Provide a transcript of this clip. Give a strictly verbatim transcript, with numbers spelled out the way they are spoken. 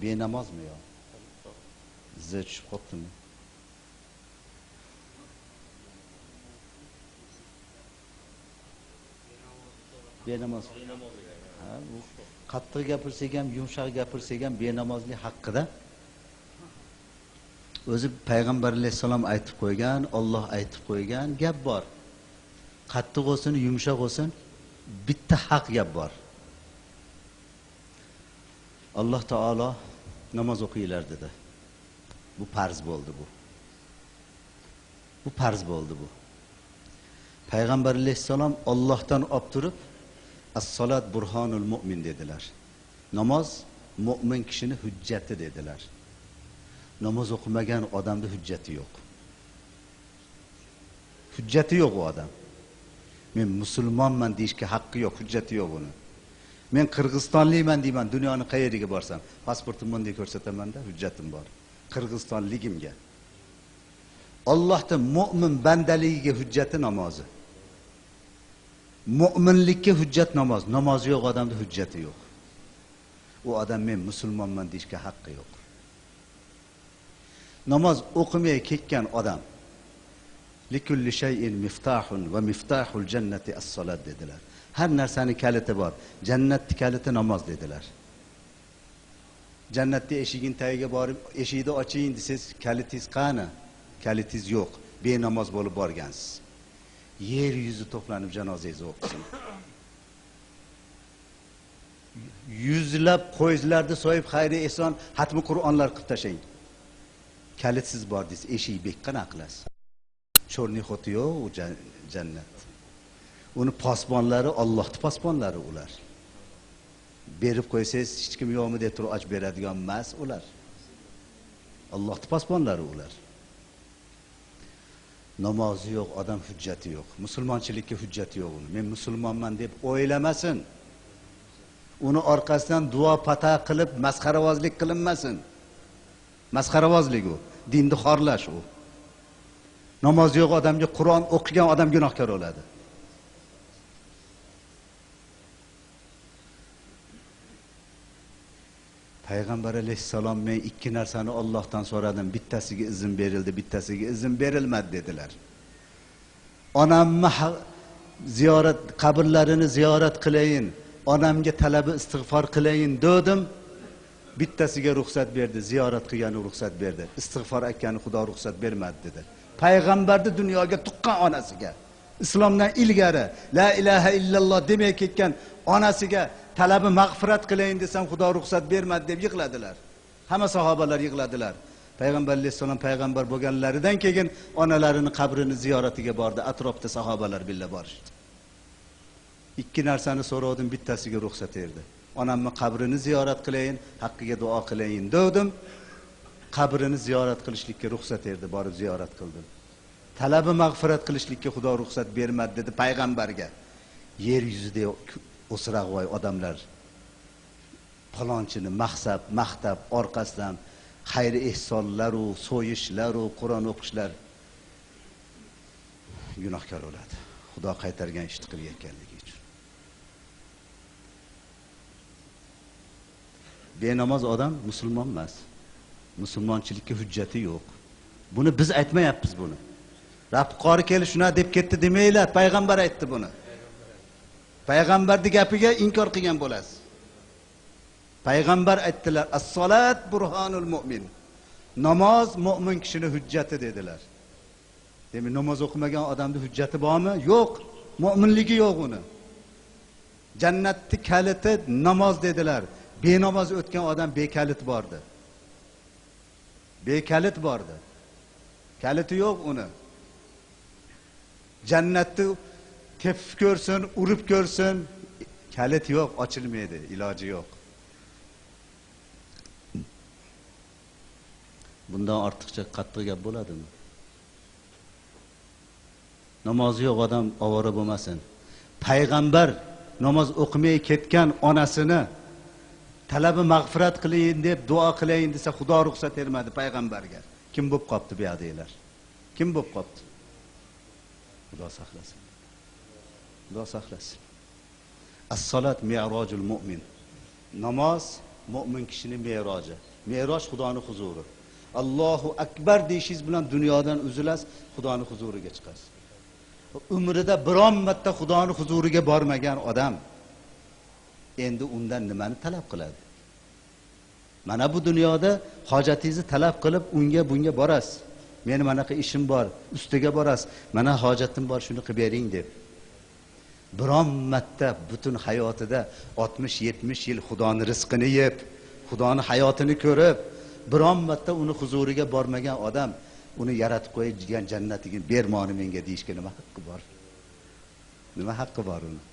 بىنامازمۇ يا؟ زى چۈشۈپ قاپتىمۇ؟ بىناماز. ھە، بۇ قاتتىق گەپىرسەك ھەم، يۇمشاق گەپىرسەك ھەم، بىنامازلىق ھەققىدە ئۆزى پەيغەمبەر ئەلەيھىسسالام ئېيتىپ قويغان، ئاللاھ ئېيتىپ قويغان گەپ بار. قاتتىق بولسۇن، يۇمشاق بولسۇن، بىتتە ھەق گەپ بار. ئاللاھ تائالا ناماز ئوقۇيلار دېدى. بۇ پەرز بولدى بۇ. بۇ پەرز بولدى بۇ. پەيغەمبەر ئەلەيھىسسالام ئاللاھتىن ئاپتۇرۇپ، «ئەسسالات بۇرھانۇل مۇئمىن» دېدىلەر. ناماز مۇئمىن كىشىنى ھۆججەتى دېدىلەر. ناماز ئوقۇمىغان ئادەمدە ھۆججەتى يوق. ھۆججەتى يوق ئۇ ئادەم. مەن مۇسۇلمانمەن دېيىشكە ھەققى يوق، ھۆججەتى يوق ئۇنىڭ. مەن قىرغىزىستانلىمەن دەيمەن، دۇنيانىڭ قەيەرىگە بارسام، پاسپورتۇمنى مۇنداق كۆرسىتەمەن-دە، ھۆججەتىم بار. قىرغىزىستانلىقىمغا. ئاللاھتا مۆمىن بەندىلىكىگە ھۆججەتى نامازى. مۆمىنلىككە ھۆججەت ناماز. نامازى يوق ئادەمدە ھۆججەتى يوق. ئۇ ئادەم مەن مۇسۇلمانمەن دېيىشكە ھەققى يوق. ناماز ئوقۇماي كەتكەن ئادەم. لىكۇللى شەيئىن مىفتاھۇن ۋە مىفتاھۇل جەننەتى ئەسسالات دېدىلەر. ھەر نەرسەنىڭ كەلىتى بار. جەننەتتە كەلىتى ناماز دېدىلەر. جەننەتتە ئېشىكىنى تەگىگە بارىپ، ئېشىكنى ئاچىيىن دېسىز، كەلىتىز قانى؟ كەلىتىز يوق. بىناماز بولۇپ بارغانسىز. يەر يۈزى توپلىنىپ جانازىڭىزنى ئوقۇسۇن. يۈزلەپ قويلارنى سويۇپ، خەير ئېھسان، ختم قۇرئانلار قىلىپ تاشلاڭ. كەلىتىز بار دېسە، ئېشىكى بەك قانداق قىلىسىز؟ چورنى خوتى يوق ئۇ جەن-، جەننەت. ئۇنى پاسبانلىرى، ئاللاھتا پاسبانلىرى ئۇلار. بېرىپ قويسىز، ھېچكىم يوقمۇ دەپ تۇرۇپ ئاچ بېرىدىغان ئەمەس ئۇلار. ئاللاھتا پاسبانلىرى ئۇلار. نامازى يوق ئادەم ھۆججەتى يوق. مۇسۇلمانچىلىككە ھۆججەتى يوق ئۇنىڭ. مەن مۇسۇلمانمەن دەپ ئويلىمىسۇن. ئۇنىڭ ئارقىسىدىن دۇئا پاتا قىلىپ، مەسخىرىۋازلىق قىلىنمىسۇن. مەسخىرىۋازلىق ئۇ. دىننى خارلاش ئۇ. نامازى يوق ئادەمگە قۇرئان ئوقۇغان ئادەم گۇناھكار بولىدۇ. پەيغەمبەر ئەلەيھىسسالام، مەن ئىككى نەرسىنى ئاللاھتىن سورىدىم، بىتتەسىگە ئىزىن بېرىلدى، بىتتەسىگە ئىزىن بېرىلمىدى دېدىلەر. ئانامنى ھە-، زىيارەت، قەبرىلىرىنى زىيارەت قىلەيىن، ئانامغا تەلەبى ئىستىغفار قىلەيىن دېدىم. بىتتەسىگە رۇخسەت بەردى، زىيارەت قىلغاننى رۇخسەت بەردى. ئىستىغفار ئەتكەننى خۇدا رۇخسەت بەرمەدى دېدى. پەيغەمبەردە دۇنياغا تۇغقان ئانىسىغا، ئىسلامدىن ئىلگىرى لا ئىلاھە ئىللاللا دېمەي كەتكەن ئانىسىغا تەلەبى مەغپىرەت قىلەيىن دېسەم، خۇدا رۇخسەت بەرمەدى دەپ يىغلىدىلار. ھەممە ساھابىلەر يىغلىدىلار. پەيغەمبەر ئەلەيھىسسالام پەيغەمبەر بولغانلىرىدىن كېيىن ئانىلىرىنىڭ قەبرىنىڭ زىيارىتىگە باردى، ئەتراپتا ساھابىلەر بىللە بارىشتى. ئىككى نەرسىنى سورىدىم، بىتتەسىگە رۇخسەت بەردى. ئانامنىڭ قەبرىنى زىيارەت قىلەيىن، ھەققىگە دۇئا قىلەيىن دېدىم. قەبرىنى زىيارەت قىلىشلىككە رۇخسەت بەردى، بارىپ زىيارەت قىلدىم. تەلەبى مەغپىرەت قىلىشلىككە خۇدا رۇخسەت بەرمەدى دېدى پەيغەمبەرگە. يەر يۈزىدە ئوسراق ۋاي ئادەملەر. پالانچىنى مەخسەپ، مەختەپ، ئارقىسىدىن خەير ئېھسانلارۇ، سويۇشلارۇ، قۇرئان ئوقۇشلار گۇناھكار بولىدۇ. خۇدا قايتارغان ئىشنى قىلىۋەتكەنلىكى ئۈچۈن. بىناماز ئادەم مۇسۇلمان ئەمەس. مۇسۇلمانچىلىككە ھۆججەتى يوق. بۇنى بىز ئېيتمايۋاتىمىز بۇنى. رەپقارى كېلىپ شۇنداق دەپ كەتتى دېمەيلى، پەيغەمبەر ئېيتتى بۇنى. پەيغەمبەرنىڭ گەپىگە ئىنكار قىلغان بولىسىز. پەيغەمبەر ئېيتتىلەر، «ئەسسالات بۇرھانۇل مۇئمىن.» ناماز مۆمىن كىشىنىڭ ھۆججىتى دېدىلەر. دېمەك، ناماز ئوقۇمىغان ئادەمدە ھۆججىتى بارمۇ؟ يوق. مۆمىنلىكى يوق ئۇنىڭ. جەننەتتە كەلىتى ناماز دېدىلەر. بىناماز ئۆتكەن ئادەم بىكەلىت باردى. بىكەلىت باردى. كەلىتى يوق ئۇنىڭ. جەننەتتە تېپىپ كۆرسۇن، ئۇرۇپ كۆرسۇن، كەلىتى يوق، ئاچىلمايدۇ، ئىلاجى يوق. بۇندىن ئارتۇقچە قاتتىق گەپ بولادىمۇ؟ نامازى يوق ئادەم ئاۋارە بولماسۇن. پەيغەمبەر ناماز ئوقۇماي كەتكەن ئانىسىنى تەلەبى مەغپىرەت قىلىيىن دەپ دۇئا قىلىيىن دېسە، خۇدا رۇخسەت بەرمىدى پەيغەمبەرگە. كىم بولۇپ قاپتۇ بۇ يەردىكىلەر؟ كىم بولۇپ قاپتۇ؟ خۇدا ساقلىسۇن. خۇدا ساقلىسۇن. ئەسسالات مىئراجۇل مۇئمىن. ناماز مۆمىن كىشىنىڭ مېئراجى. مېئراج خۇدانىڭ ھۇزۇرى. ئاللاھۇ ئەكبەر دېيىشىڭىز بىلەن دۇنيادىن ئۈزۈلەسىز، خۇدانىڭ ھۇزۇرىغا چىقاسىز. ئۆمرىدە بىرەر مەرتە خۇدانىڭ ھۇزۇرىغا بارمىغان ئادەم ئەمدى ئۇندىن نېمىنى تەلەپ قىلىدۇ؟ مانا بۇ دۇنيادا ھاجىتىڭىزنى تەلەپ قىلىپ، ئۇنگا بۇنگا باراسىز. مېنىڭ ماناقا ئىشىم بار، ئۈستىگە باراسىز. مانا ھاجىتىم بار، شۇنى قىلىپ بېرىڭ دەپ. بىرەر مەرتە پۈتۈن ھاياتىدا ئاتمىش يەتمىش يىل خۇدانىڭ رىزقىنى يەپ، خۇدانىڭ ھاياتىنى كۆرۈپ، بىرەر مەرتە ئۇنىڭ ھۇزۇرىغا بارمىغان ئادەم، ئۇنى يارىتىپ قويغان جەننىتىگە بەرمىغىنى ماڭا دېيىشكە نېمە ھەققى بار؟ نېمە ھەققى بار ئۇنىڭ؟